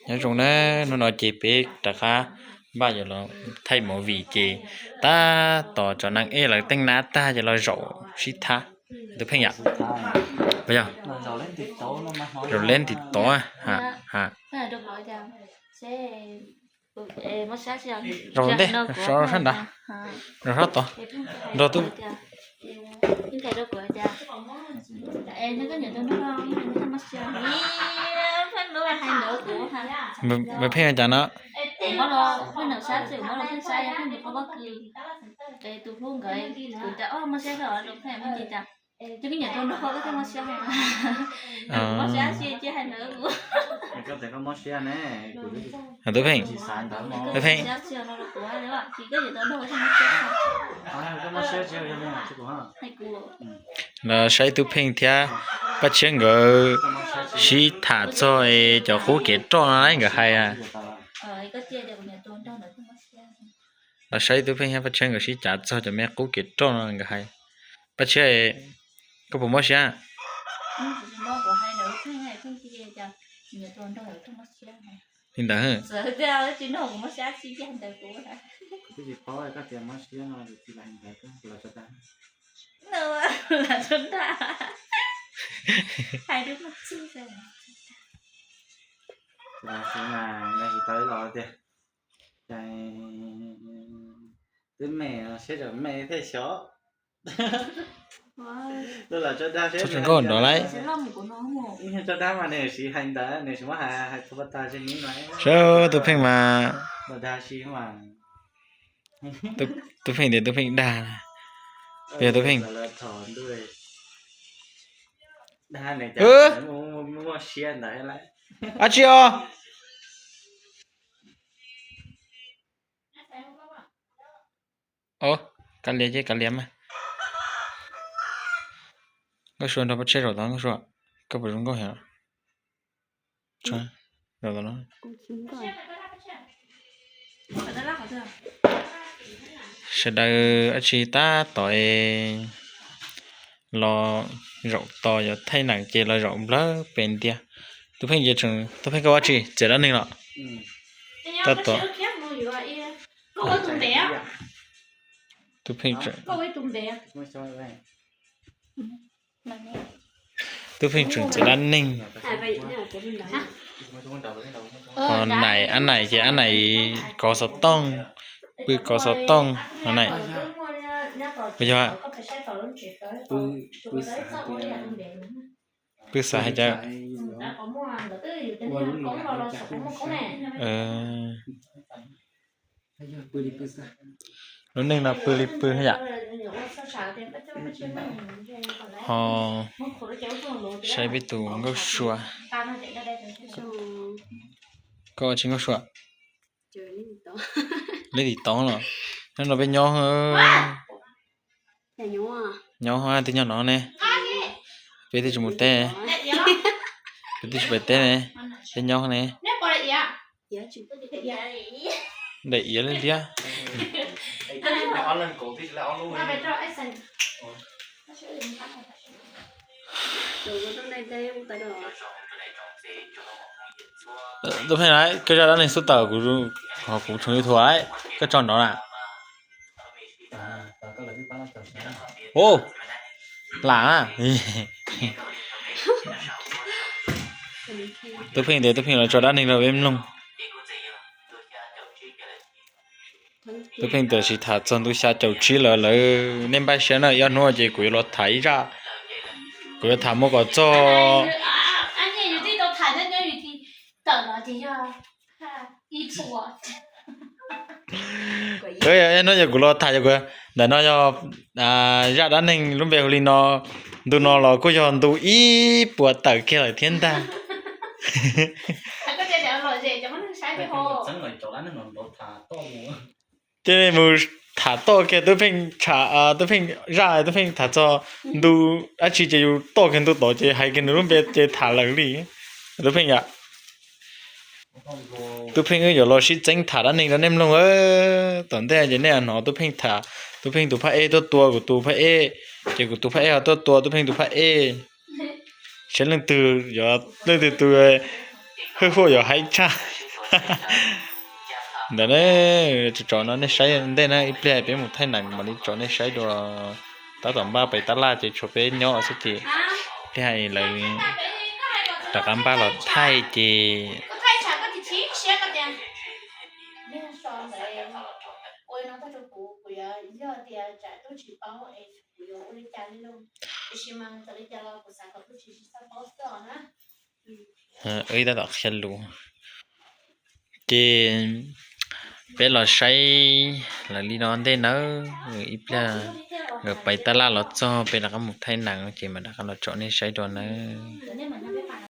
Nyob zoo na, hnub no ces peb rov qab npaj yuav los thaij movie ces tab tom tso neeg ej lawv teej nab tag ces los zaum sib thab. Tub Pheej yom? Yog zaum leb ntim tod. Zaum ntej, zaum sab nrad, zaum sab tod, nrog tub Pheej cas no. Tub Pheej, Tub Pheej, los saib Tub Pheej thiab Paj Tshiab nkawd sib tham txog cov qub kev roj no nkawd hais. Los saib Tub Pheej thiab Paj Tshiab nkawd sib cav txog cov me qub kev roj no nkawd hais. Paj Tshiab, koj puas mob siab? Li ntawd. Twb me siab, me thiaj xyov. Txhob tsis nkauj nrov lauj. Tso dab mas nws siv hais ntawd, nws tsis muab hais, hais txog paj tag tsis ni no. Saib Tub Pheej mas, Tub Pheej tias Tub Pheej dag. Yog Tub Pheej. Muaj siab ntawd. Dab tsi os? Kav liam ces kav liam mas. Nkauj Sua nrog Paj Tshiab zaum tod, Nkauj Sua, koj puas zoo nkauj heev? Sawv daws dab tsi tab tom los zaum tos yuav thaij neem ces los zaum nplawg pem ntiag. Tub Pheej ces, Tub Pheej koj ua dab tsi txiav dab neeg los? Tab tom Tub Pheej, Tub Pheej tseem txiav dab neeg. Ho Naim, Ab Naim ces Ab Naim kov xov tooj, pw kov xov tooj no Naim. Puas yog? Pw xav hais cas? Lub neej no pw li pw yam. Ho saib peb tus Nkauj Sua. Koj ua tsi Nkauj Sua? Leb tim tod los? Nyob no peb nyob, nyob twb nyob no ne. Peb twb tsis mus teb, peb twb tsis pais teb ne, peb nyob ne. Daim iav li tiag. Tub Pheej, koj zaj dab neeg xub tawm kuv, kuv tshooj YouTube lawm, koj tso nrov na. Lam na. Tub Pheej tias Tub Pheej los tso dab neeg rau peb mloog. Tub Pheej tias sim tham txog ntu xya caum tsib lawm, lawv nej npaj siab na, ib ob hnub ces kuv yuav los tham ib zaj, kuv yuav tham muaj kom txog. Ib hnub yog kuv los tham, yog kuv, ntawm no yog zaj dab neeg lub npe hu li no, ntu no los kuj yog ntu ib puas tawm kiag lawm thiab ntag. Ces mus tham toj kiag Tub Pheej, Tub Pheej zaj, Tub Pheej tham txog ntu dab tsi ces yus toj kiag ntu tod ces hais kiag nws lub npe ces tham lawm li. Tub Pheej yom, Tub Pheej wb yuav los sib txeeb tham dab neeg rau nej mloog. Tom ntej ces nej hnov Tub Pheej tham, Tub Pheej tus phaj ej tuaj tua kuv tus phaj ej, ces kuv tus phaj ej ho tuaj tua Tub Pheej tus phaj ej. Saib leej twg, leej twg tus hwj huaj yuav haib tshaj. Ntawd na, tso tso no nej saib ntej na, ib pliag peb mus thaij nees mam li tso nej saib dua. Tab tom npaj pais tab laj ces tshuav peb nyob xwb ces ib pliag lawv rov qab npaj los thaij ces wb tab tom qhia lus. Ces peb los saib lawv li no ntej nawb, ib pliag nkawd pais tab laj los txog peb rov qab mus thaij nees ces mam rov qab los tso nej saib dua nawb.